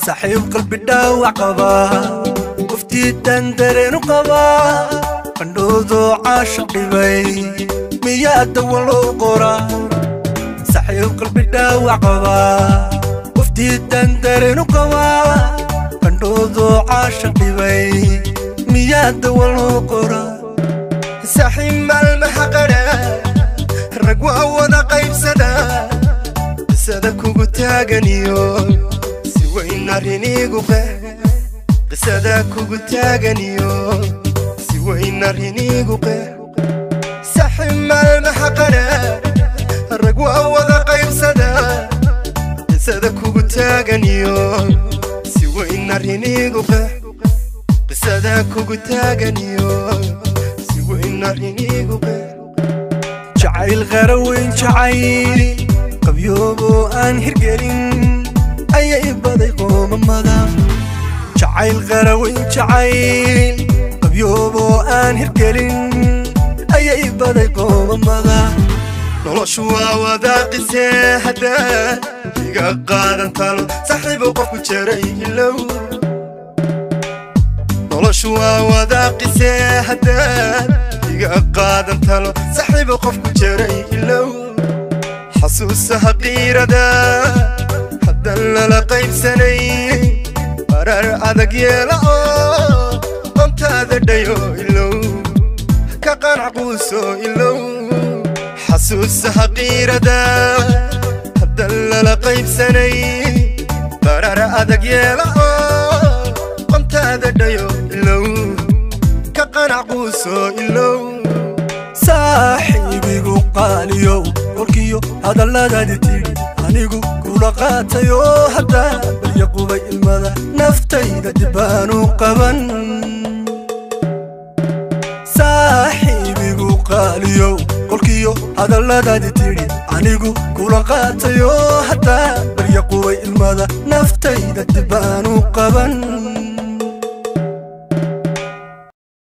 Saaxiib qalbi dhaawac qaba, qoftiidan dareenu qaba, qandhoodoo caashiq dhibay, miyaa dawa loo qoraa? Saaxiib qalbi dhaawac qaba, qoftiidan dareenu qaba, qandhoodoo caashiq dhibay, miyaa dawa loo qoraa? Saaxiib maalmaha qadha rag waa wada qaybsada, qisada kugu taaganiyo si weyn arriniigu qeh, qisada kugu taaganiyo si weyn arriniigu qeh. Saaxiib maalmaha qadha rag waa wada qaybsada, qisada kugu taaganiyo si weyn arriniigu qeh, qisada kugu taaganiyo si weyn arriniigu qeh. Jacayl qaraweyn, jacayl qabyooboo aan hirgelin ayay baday qoomamada. Jacayl qaraweyn, jacayl qabyooboo aan hirgelin ayay baday qoomamada. Noloshu waa wadaaqisee, haddaad iga qaadan talo, saaxiibo, qofku jaray ilow. Noloshu waa wadaaqisee, haddaad iga qaadan talo, saaxiibo, qofku jaray ilow. Xasuusaha qiirada haddaan lala qaybsanay, qaraar adag yeela oo qontaada dhayo ilow, ka qanac quuso ilow. Xasuusaha qiirada haddaan lala qaybsanay, qaraar adag yeela oo qontaada dhayo ilow, ka qanac quuso ilow. Saaxiibigu qaaliyow, kolkiyo hadalladaadi tidhi anigu kula qaatayoo, haddaa barya qubay ilmada, naftayda dibbaanu qaban. Saaxiibigu qaaliyow, kolkiyo hadalladaadi tidhi anigu kula qaatayoo, haddaa barya qubay ilmada, naftayda dibbaanu qaban.